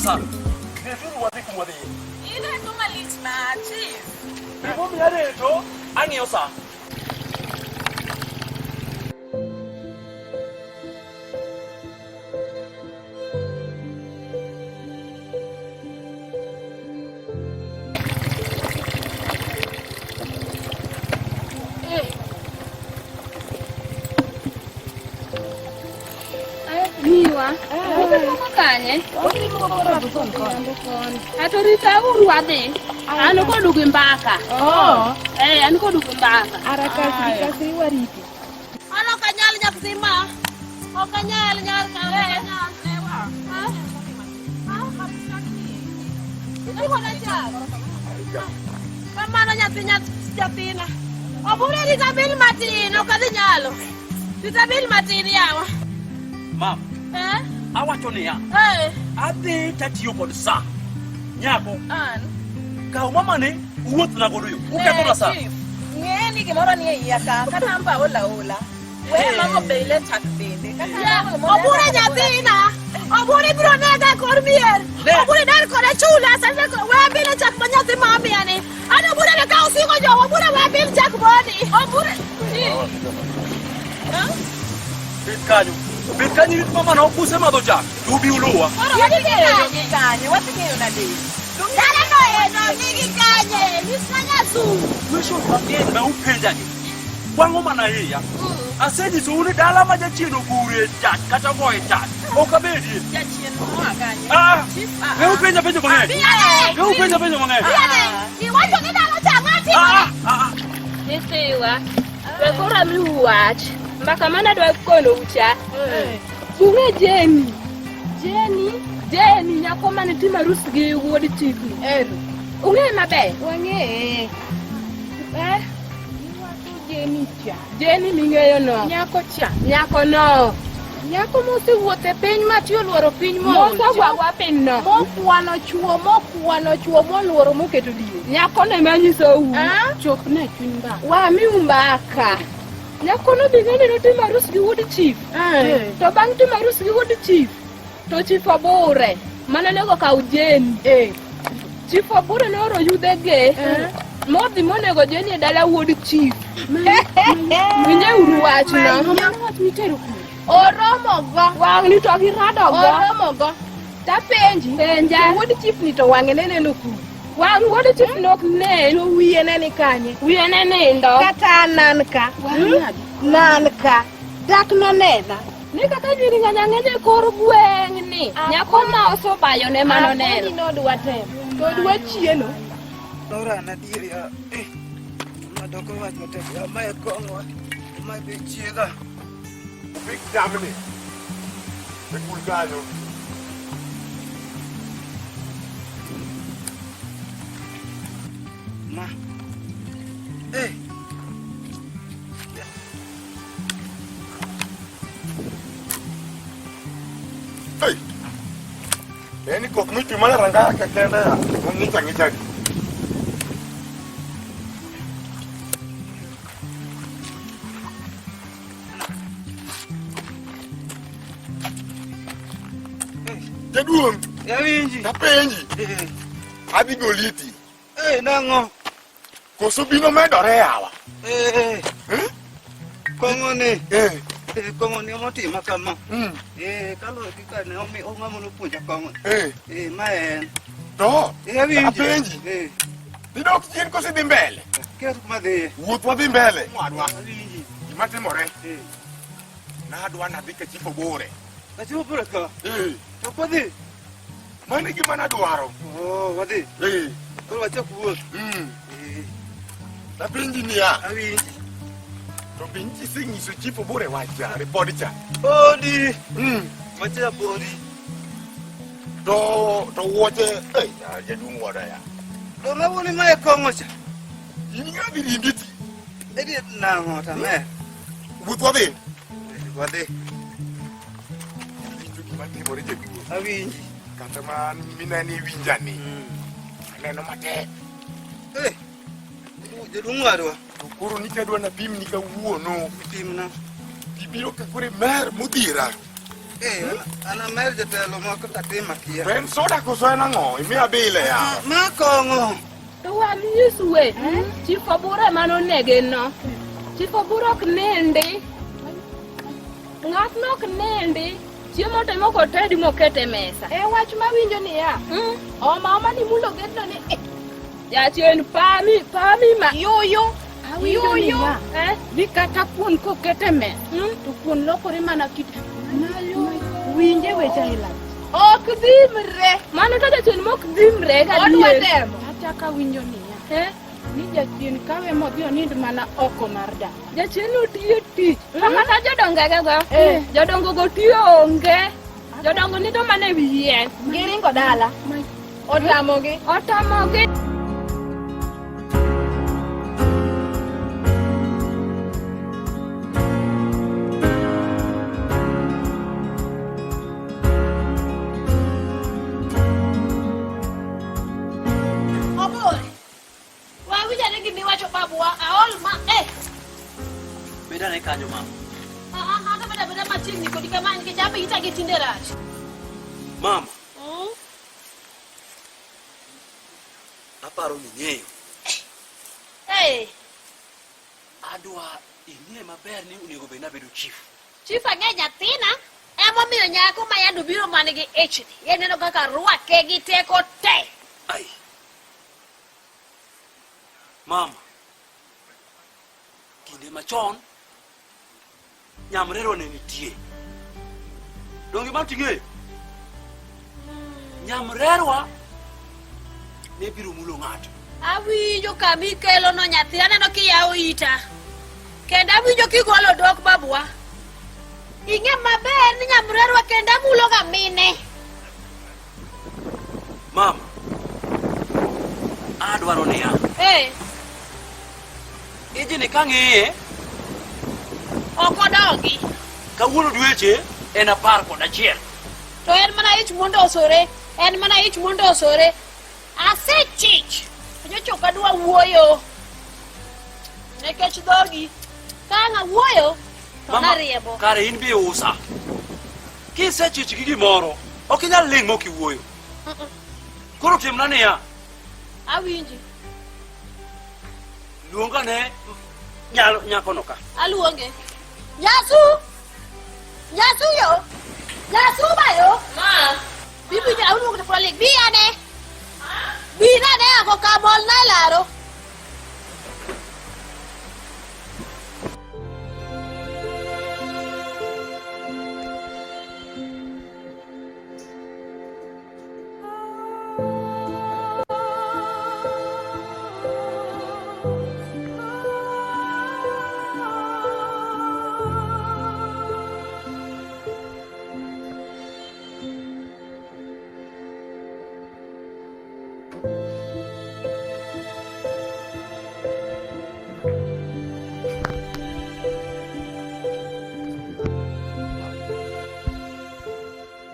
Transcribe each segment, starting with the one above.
sa. Rituru wadhi kuma wadhiye. Ireto malich ma chief. Gimomiyo areto, ang'iyo sa. Miwa. Uduogo kanye? Ato ritauru wadhi. An kodu gi mbaka. Eh, an kodu gi mbaka. An ok anyal nyathima. Ok anyal nyar ka ok anyal. Kamano nyathi nyathina. Obure rita bil matin ok adhi nyalo. Rita bil matin yawa. Mam, Eh? awacho niya, Eh. adhi tatiyo kod sa. Nyako, An. kaw mamani uwuothna godo yo. Ukethona sa. Chief, ng'e ni gimoro nie iya ka kata amba ola ola. We mama bele chak bende. Kata Obure nyathina. Obure biro nega e kor mier. Ne. Obure dar kode chula sasa we bile chak ma nyathi ma miya ni. An obure ne ka osingo jo obure we bil chak boni. Obure. Bed kanyo. Bed kanyo irit mamano kusemadho chak, to ubi uluwa. Koro wadhi ng'eyo gi kanye? Wadhi ng'eyo nade? Dala no eno nigi kanye? Nyisna nyasu. Question mang'eny ma upenjagi. Wang'o mana iya. Asenyisou ni dala ma jachien ogure chach kata ogoye chach. Ok abedie. Jachien moa kanye? Ah, Chief, ah, ne upenja penjo mang'eny. Ne upenja penjo mang'eny. Iwacho ni dala cha ng'ati. Ah, ah, ah. Nyithiwa, we koro amiu wach. Mbaka mane adwa konou cha. Ung'e Jeni. Jeni, Jeni nyako mane timo arus gi wuod chifni. Ero. Ung'e maber? Wang'eye. Eh? Iwacho Jeni cha. Jeni ming'eyo no. Nyako cha. Nyako no. Nyako mosewuotho e piny ma ti oluoro piny mool. Mosegwagwa piny no. Mokwano chuo, mokwano chuo moluoro moketo dier. Nyako no ema anyisou. Ah? Chopna e chuny mbaka. Wamiu mbaka. Nyako no be ng'eni notimo arus gi wuod chief. Eh. To bang' timo arus gi wuod chief, to chief Obure mane onego kaw Jeni. Eh. Chief Obure nooro yudhege modhi monego Jeni e dala wuod chief. Winjeuru wachno. Oromo go. Wang' ni to girado go. Oromo go. Tapenji. Penja. Wuod chief ni to wang'e ne neno kure? Wang' wuod chief ne ok nen. To wiye ne ni kanye? Wiye ne nindo. Kata an nan ka. Nan ka. Dak nonena. Ni kaka nyiri ng'anya ng'eny e kor gweng' ni. Nyako ma osobayo ne mano neno. Akoni nodwa temo. To odwa chieno. Nora an adier ya. Eh, madoko wach matek ya. Mae kong'o. Mae be chiega. Upik jamni e kul kanyo. Ma. Eh. Hey! En kok michwe mana rangaya ka kende ya. Ng'icha ng'icha gi. Jaduong', Awinji. apenji, Eh, adhi goliti. eh, nang'o? Koso bino medore yawa. Eh, Eh? kong'o ni. Eh. Eh, kong'o ni omotima kama. Mm. Eh, kaluwore gi kane omi ong'ama nopuonja kong'o. Eh. Eh, ma en. To, Eh, awinji. apenji, Eh, idok chien koso idhi mbele? kia kuma dhiye. Wuoth wadhi mbele. Mwadwa, Awinji. gima timore, Eh, nadwa nadhi ka chief Obure. achiwo pura ka. Eh, To kodhi. mano e gima nadwaro. Oh, wadhi. Eh, Koro wachak wuoth. mm. Eh, Napenji niya, awinji. to be isenyiso chief Obure wach cha, ripod cha. Podi. Mm. Wacha podi. To wuoche, eh, ya, jaduong' wuoda ya. To nawuoni mae kong'o cha. In ng'a dhi rimbi ti. Idhi nang'o ta me? Wuoth wadhi. Wadhi. Iwinjo gima timore jaduong'. Awinji. Kata ma mineni iwinjani. Aneno matek. Eh, jaduong' wadwa. To koro nitie adwa napimni kawuono. Pimna. Ibiro ka koro imer modhiera. Eh, an amer jatelo moko tatim akia. To en soda koso en ang'o? Imiya bile ya. Ma kong'o. To wan nyiswe, Chief Obura mane onege no. Chief Obura ok nindi. Ng'atno ok nindi. Chiemo to ema ok otedi moket e mesa. E wach mawinjo niya, oma oma ni mulo gedno ni eh, Jachien pami, pami ma. yuyu Awinjo yuyu niya. Eh? ni kata kuon koket e mesa to kuon lokore mana kit winje weche aila Ok dhimre. Mano to jachien mok dhimre odwa gadier. temo achaka winjo niya Eh? ni jachien kawe modhi onind mana oko mar dala Jachien otiyo tich. To kata jodongo go. Eh. Jodongo go tiyo onge. Jodongo nindo mana e wi yien. Giringo dala. Otamogi. Otamogi. Obore. Wawinjo ane gima iwacho babuwa aol ma eh. Bed ane kanyo mama. Ah, ah, beda beda machiegni kodi kama nikech abe ita gi tinde rach. Mama. Aparo ni ing'eyo. Eh, Adwa ing'e maber ni onego bed nabedo chief. chief ang'e nyathina emomiyo nyako ma yande obiro man gi ichni. Ineno kaka rwake gi teko te. Ai. Mama. Kinde machon nyamrerwa ne nitie. Donge mano ting'eyo? Nyamrerwa ne biro mulo ng'ato. Awinjo kama ikelono nyathi aneno kiyawo ita. Kendo awinjo kigolo dok babuwa. Ing'e maber ni nyamrerwa kendo amulo ga mine. Mama. Adwaro niya. Eh, Ijni kang'iye ok odongi. kawuono dweche en 11. To en mana ich mondosore, en mana ich mondosore. Asechich. Nyocha ok adwa wuoyo. Nikech dhogi. Ka ang' awuoyo, to Mama, nariembo. kare in be usa. Kisechich gi gimoro, ok inyal ling' mok iwuoyo. Koro timna niya, Awinji. luonga ne nyakono ka. Aluonge. Nyasu! Nyasu yo! Nyasu ba yo! Ma. Bibi ja aluongo to prolik. Bi ane. Bi nane ako ka mol na e laro.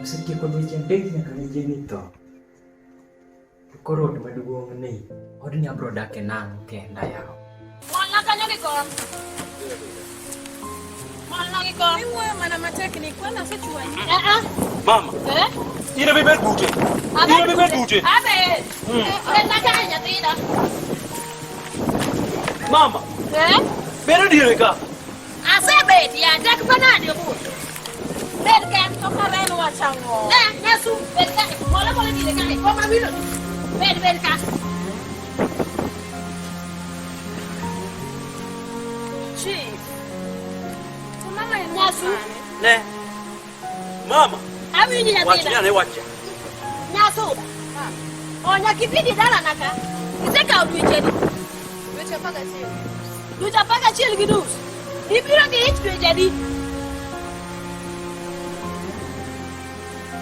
Osetieko dweche adek nyaka ne Jeni tho. To koro ot maduong' ni, odni abiro dake nang'o kenda yawa. Molna kanyo gi kom. Molna gi kom. Iwuoyo mana matek ni kwana asechwanyi. Eh ah. Mama, Eh? in ema ibed bute. In ema ibed bute. Abe. Bed na kae nyathina. Mama, Eh? bed e diere ka. Asebet ya tek manade obur. Bed ka. To kare en wach ang'o? Ne, nyasu, bed ka. Mole mole dire kae. Kom awilo. Bed bed ka. Chief. To mama en Nyasu. mane? Ne. Mama, Awinji wach nyathina. ane wacha. Nyasu. O nyaka ibed e dalana ka. Isekawo dweche adi? Dweche 11. Dweche 11.5. Ibiro gi ich dweche adi?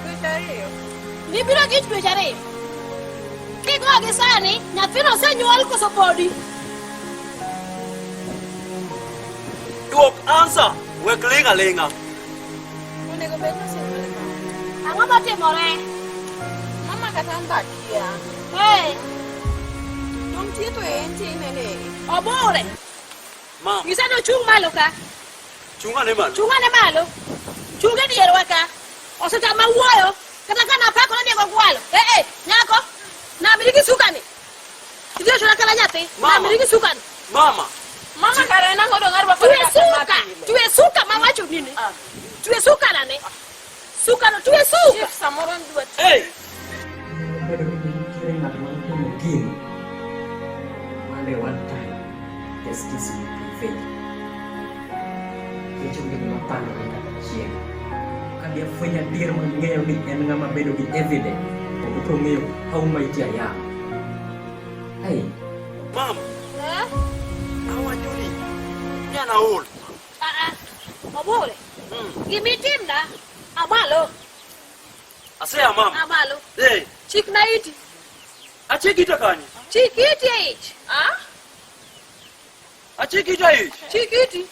Dweche ariyo. Nibiro gi ich dweche ariyo. Kigo gi sani, nyathino osenyuol koso podi? Duok answer, wek ling' aling'a. Onego bed ni osenyuole ma. Ang'o motimore? Mama kata an be akia. Eh, Dong' tie to entie inene. obure. Mama, Nyisa ni ochung' malo ka. chung' ane malo. Chung' ane malo. Chung' e dierwa ka. Osetama wuoyo. Kata ka napako ne diego gwalo. Eh eh, nyako. Namiri gi sukani. Idhi ochuna kala nyathi. Mama. Namiri gi sukani. Mama. Mama kare en ang'o dong' arwako Twe kaka suka. mapile? Twe suka mawacho nini. Twe suka nane. Suka no twe suka. Chief samoro ndwa Hey! Nyalo bedo ni nitiere ng'at ma notimo gini. One day, one time, justice will prevail. Nikech onge gima pandore kata achiel. Ka di afwenyo adier mang'eyo ni en ng'ama bedo gi evidence, to ubiro ng'eyo how mighty I am. Hey, Mama, Eh? awacho ni ni an aol. Ah ah. Obure. Gimitimna. Amalo. Aseya mama. Amalo. Hey, Chikna iti. achik ita kanye? Chik iti e ich. Ah? Achik ita ich. Chik iti.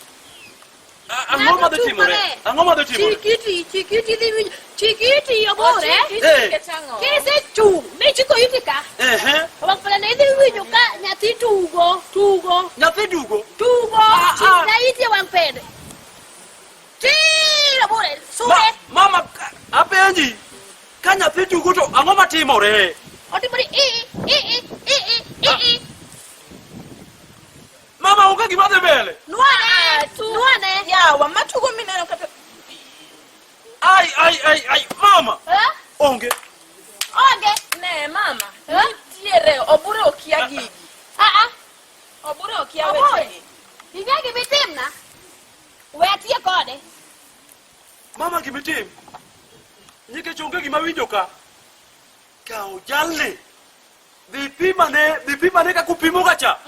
Ang'o madhi timore? Ang'o madhi timore? Chik iti, chik iti dhi winjo. Chik iti obure. Eh. Kisechung' michiko iti ka. Ehe. Wang' pile ne idhi winjo ka nyathi tugo, tugo, Nyathi dugo. tugo. Ah, ah. Chikna iti e wang' pende. Tir obure, sure. Mama, apenji. Ka nyathi tugo to ang'o matimore? Otimo ni i i i i i i i. Mama onge gima dhi mbele. Nwane, nwane. Yawa, matugo mineno kata Ai ai ai ai mama. Eh? Onge. Onge. Ne mama, Eh? nitiere obure okia gigi. Ah ah. Obure okia Obure. wechegi. Ing'e gimitimna? We atiye kode. Mama gimitim. Nikech onge gima winjo ka. Kaw jalni. Dhi pimane, dhi pimane kaka upimoga cha.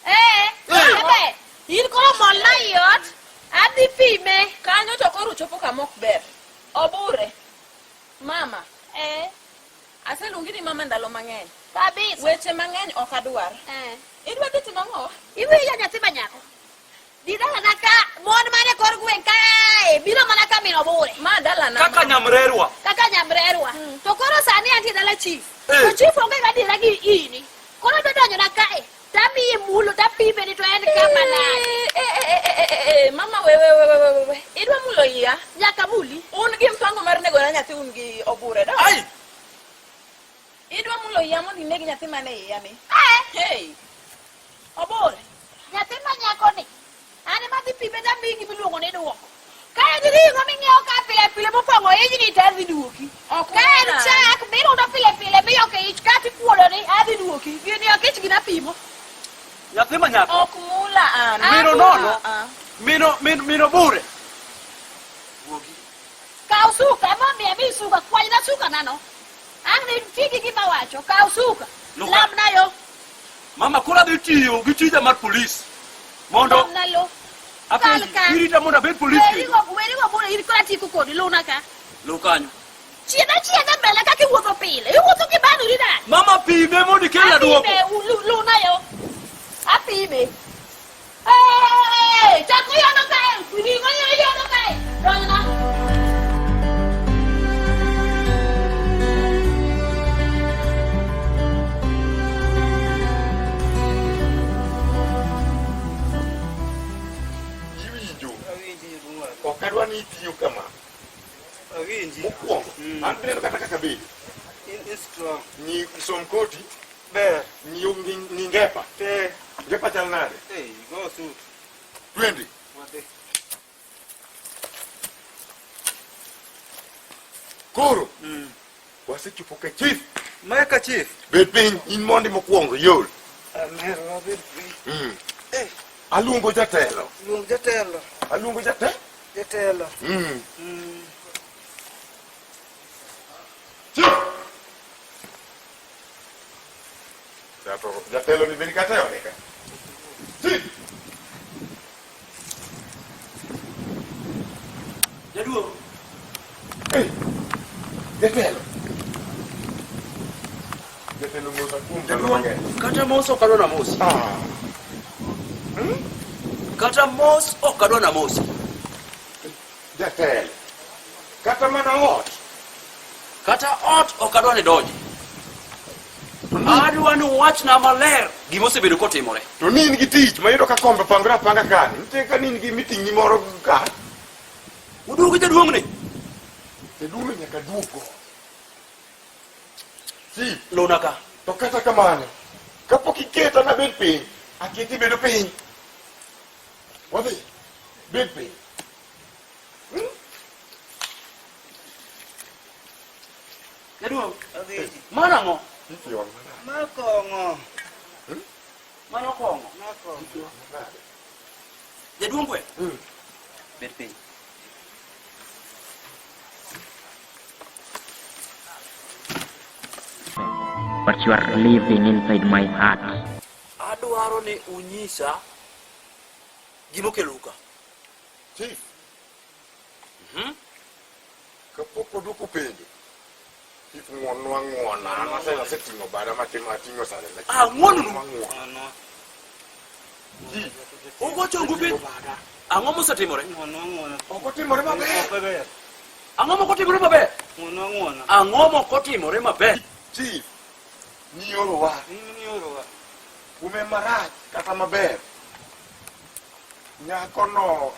Eh, Eh. ebe, in koro molna i ot, adhi pime. Kanyo to koro uchopo kama ok ber. Obure. Mama, Eh, aseluongi ni mama ndalo mang'eny. kabisa. Weche mang'eny ok adwar. Eh. Idwa dhi timo ang'o? Iwinjo nyathi ma nyako? Dhi dalana ka, mon mane kor gweng' kae, biro mana ka min obure. Ma dalana. Kaka mama. nyamrerwa. Kaka nyamrerwa. To koro sani antie dala chief. Eh. To chief onge gadiera gi ini. Koro adwa donjona kae, tamiye mulo, tapime ni to en kama nade. Eh, eh, eh, eh, eh, eh, mama we we we we we we. Idwa mulo iya? Nyaka muli. Un gi mpango mar nego na nyathi un gi obure do. Ai! Idwa mulo iya mondo ineg nyathi mane iya ni. Eh. Hey. Obure. Nyathi ma nyako ni, an ema adhi pime tamiyi gimiluongo ni duoko. Ka en ring'o ming'iewo ka pile pile mopong'o ijni to adhi duoki. Ok Ka en mula. chak mirundo pile pile miyoko e ich kato ikuodo ni adhi duoki. Gini ok ich gina pimo. Nyathi ma nyako. Ok mula an. Mino nono. Ah, ah. Mino min mino bure. Wuogi. Kaw suka, emomiyo amiyi suka, kwanyna suka nano. Ang' ni ti gi gima awacho, kaw suka. Luka. Lamna yo, Mama koro adhi tiyo gi tija mar polis. Mondo lamna lo. apenji, Kal ka. irita mondo abed polis. Weri go, weri go bure, in kora tieko kodi, luna ka. Luw kanyo. Chiedha chiedha mbele kaka iwuotho pile. Iwuotho kibanori nade? Mama pime mondo ikelna duoko. Apime, luna yo. Apime. Hey, chak iyono kae, ring'o iyono kae. Donjna. Iwinjo. Awinji jaduong' Ok adwa ni itiyo kama. Awinji. Mokwongo, an tineno kata kaka bedo. In strong. Ng'i som koti, Ber. ng'iyo ng'i ngepa. Te. Ngepa chal nade? Hey, go suit. Twende. Wadhi. Koro, wasechopo ka chief. Mae ka chief. Bed piny, in mondi mokwongo, yol. Amero wabed piny. Eh, Aluongo jatelo. luong jatelo. Aluongo jatelo. Jatelo. Chief. Jatelo ni bed kata e ode ka. Chief. Jaduong'. Hey, jatelo. Jatelo mosa kuom ndalo Jaduong', mang'eny. kata mos ok adwa na mosi. Ah. Kata mos ok adwa na mosi. Jatelo. Kata mana ot. Kata ot ok adwa ni donji. Adwa ni uwachna maler gima osebedo kotimore. To ni in gi tich ma iyudo ka kombe opangore apanga kani. Nitie ka ni in gi meeting ni moro ka. Uduogo jaduong' ni. Jaduong' nyaka duogo. Chief. Lona ka. To kata kamano, kapok iketa nabed piny, aketi bedo piny. Wadhi, bed piny. Jaduong'. Mano ang'o? Iti wang' manade. Ma kong'o. Mano kong'o. Ma kong'o. Manade. Jaduong' kwe. Bed piny. But you are living inside my heart. Adwaro ni unyisa gimokeluka. Chief. Kapok odwoko penjo, Chief ng'wonwa ng'wona, an aseting'o bada matin ating'o sare. Ah, ng'wonnu? Ng'wona. Chief, Ugo chongu piny. Ang'o mosetimore? Ng'wonwa ng'wona. ok otimore maber. Maber. Ang'o mokotimore maber? Ng'wonwa ng'wona. Ang'o mokotimore maber? Chief, niorowa In miorowa. kume marach kata maber. Nyako no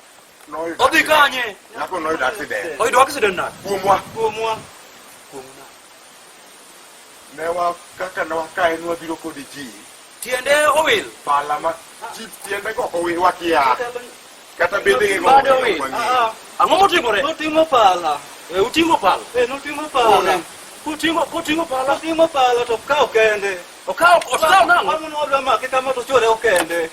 noyudo Odhi kanye? Nyako noyudo accident. Oyudo accident nade? Kuomwa. Kuomwa. Ne wa kaka ne wakae ne wabiro kode ji. Tiende owil. Pala ma chief tiende go ok owil wakia. Kata bedege go Bade ok owil. wang'eyo. Ang'o motimore? Noting'o pala. E, uting'o pala. Eh, noting'o pala. Kuting'o pala. Noting'o pala to okawo kende. Okawo okawo nang'o? Wang'o nwadwa make kama to chwore okende.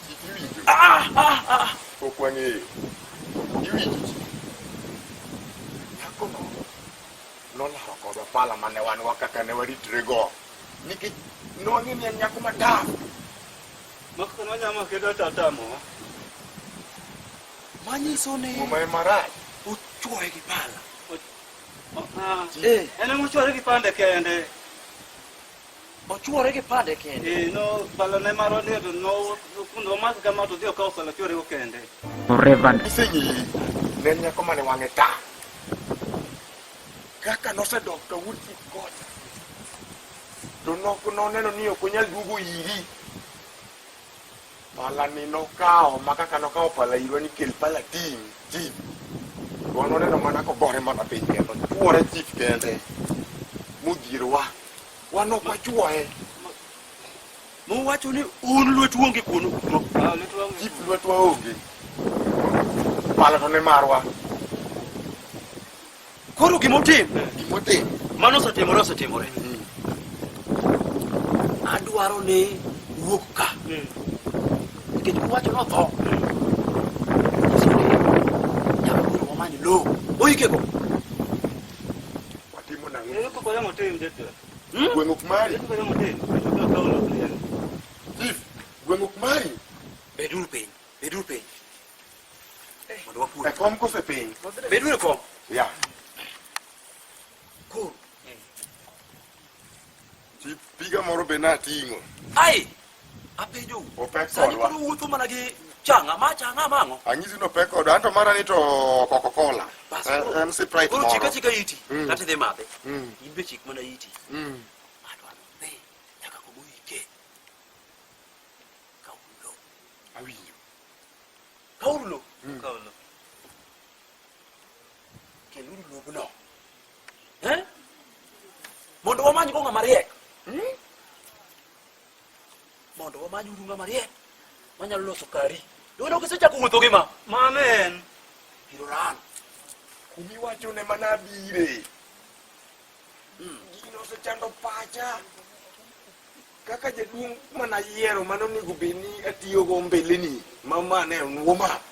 Chief iwinjo. Ah, ah, ah. Ok wang'eyo. Iwinjo chief. Nyako no nolaro kodwa pala mane wan wa kaka ne waritre go. Nikech ne wang'e ni en nyako mataf. Mako nwanya make do tatamowa. Manyiso ni Muma e marach. uchuoye gi pala. Ah, Eh. En ema ochwore gi pande kende. Ochuore gi pande kende. Eh, no pala ne marwa ne to no kundo omake kama to odhi okawo pala chwore go kende. Forever and Iseng'eyi ne en nyako mane wang'e ta. Kaka nosedok ka wuod chief kocha. To nok noneno ni ok onyal duogo iri. Pala ni nokawo ma kaka nokawo pala irwa ni kel pala ting' chief. To wan waneno mana kogore mana piny kendo chuore chief kende. Modhierowa. Wan ok wachuoye. Muwacho ni un lwetu onge kuno. Ah, lwetwa onge. Chief lwetwa onge. Pala to ne marwa. Koro gimotim, Gimotim. mano osetimore osetimore. Adwaro ni wuok ka. Nikech uwacho notho. Nyiso ni nyaka koro wamany lowo. Oikego. Watimo nang'o? Eh, koko yamo tim jatelo. Gweng' ok mari. Eh, koko yamo tim. To okawo lowo kende. Chief, gweng' ok mari. Beduru piny. Beduru piny. Mondo wapuonj. E kom kose piny? Beduru e kom. Ya. Koro. Chief, piga moro be nating'o. Ai! Apenjou. Opek Sani kodwa. koro uwuotho mana gi chang'a, ma chang'a ma ang'o? Anyisi ni opek kodwa. Anto mara ni to Coca-Cola. Bas, En koro- en Sprite Koro chika moro. chika iti. Kata idhi madhe. In be chik mana iti. Adwaro dhi nyaka kuma oike. Kauru lowo. Awinjo. Kauru lowo. Okawo lowo. Keluru lobno. Eh? Mondo wamany go ng'ama riek. Mondo wamany uru ng'ama riek manyalo loso kari. Yudo kisechako wuotho gi ma. Mamen. Biro ran. Kumiwacho ne mana abire. Gino osechando pacha. Kaka jaduong' mana yiero mane onego bed ni atiyogo mbeleni ma ma ne warm up.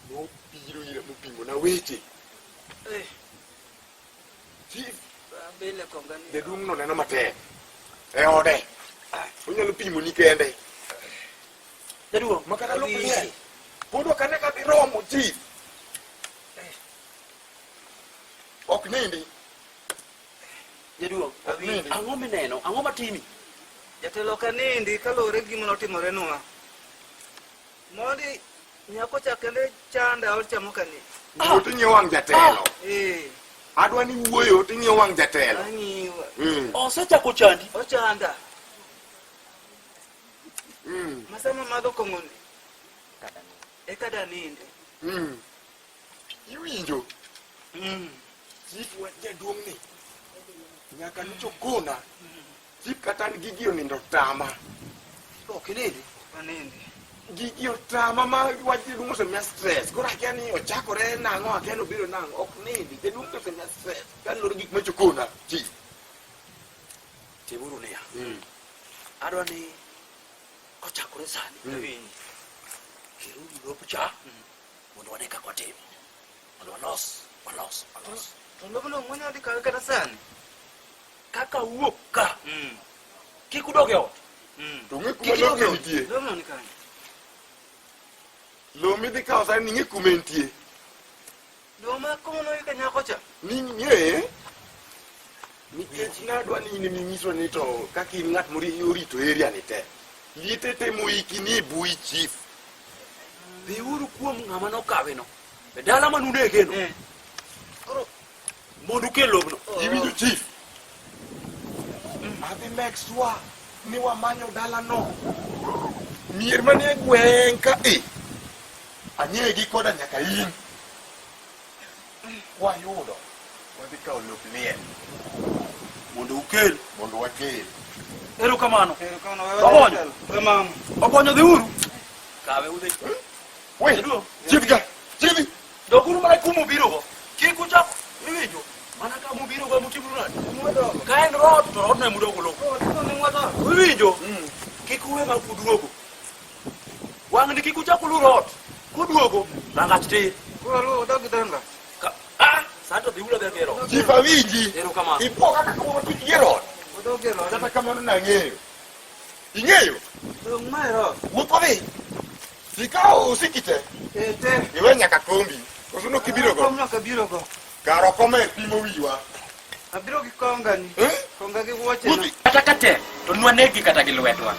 Nobiro ira mopimona weche. Chief, Abele kongani. jaduong' no neno matek. E ode. Onyalo pimoni kende. Jaduong'. Makata lop liel. Pod ok ane ka dhi romo chief. Ok nindi. Jaduong'. Ok nindi. Ang'o mineno? Ang'o matimi? Jatelo ok anindi kaluwore gi gima notimore nwa. Mondi nyako cha kende chanda ochamo kani. Wuo ting'iyo wang' jatelo. Eh, Adwa ni wuoyo ting'iyo wang' jatelo. ang'iwa. Osechako chandi. Ochanda. Ma sama madho kong'o ni. Eka danindi. Iwinjo? Chief wach jaduong' ni. Nyaka nochokona. Chief kata an gigi onindo tama. Ok inindi? Anindi. Gigi otama ma wach jaduong' osemiya stress. Koro akia ni ochakore nang'o, akia ni obiro nang'o. Ok nindi. Jaduong' to osemiya stress. Kaluwore gi gik mochokona. Chief. Timuru niya. Adwa ni kochakore sani. Keluru lop cha mondo wane kaka watimo. Mondo walos, walos, walos. To lobno mwanya dhi kawe kata sani. Kaka wuok ka. Kik udog e ot. To ng'e kuma Kik idog e lobno ot. nitie. Lobno ni kanye? Lowo midhi kawo sani ni ng'e kuma entie. Lowo ma kuma noyike nyako cha. Ni ng'e nikech nadwa ni in eminyiswa ni to kaka in ng'at morito area ni te. Liete te moiki ni e bui chief. Dhiuru kuom ng'ama nokaweno. E dala manunegeno. Mondo ukel lobno. Iwinjo chief? Adhi make sure ni wamanyo dalano. Mier manie gweng' ka e. Ang'egi koda nyaka in. Kwayudo, wadhi kawo lop liel. Mondo ukel. Mondo wakel. Erokamano. Erokamano. Obonyo. Kamano. Obonyo dhiuru. Kawe udhi. We, Jaduong'. chief ka, chief. Doguru mana kuma ubirogo. Kik uchak iwinjo. Mana kama ubirogo mutimuru nade? Ka en rot to rodno ema udogo lowo. Iwinjo? Kik uwe ma kuduogo. Wang'ni kik uchak ulu rot. Kuduogo, rangach tir. Koro luwo dog gi dhorangach. Ka, ah, sani to dhiuru adhiya e rot. Chief awinji. Erokamano. Ibuo kaka kuma tuch gi rot. Odog e rot. Kata kamano nang'eyo. Ing'eyo? Dong' ma e rot. Wuok odhi. Ikawo osiki te. Eh, te. Iwe nyaka kombi. Koso nok ibiro go? Kom nok abiro go. Kar ok omer pimo wiwa. Abiro gi konga ni. Eh? Konga gi wuoche na. Wuothi. Kata ka tek, to nwanegi kata gi lwetwa.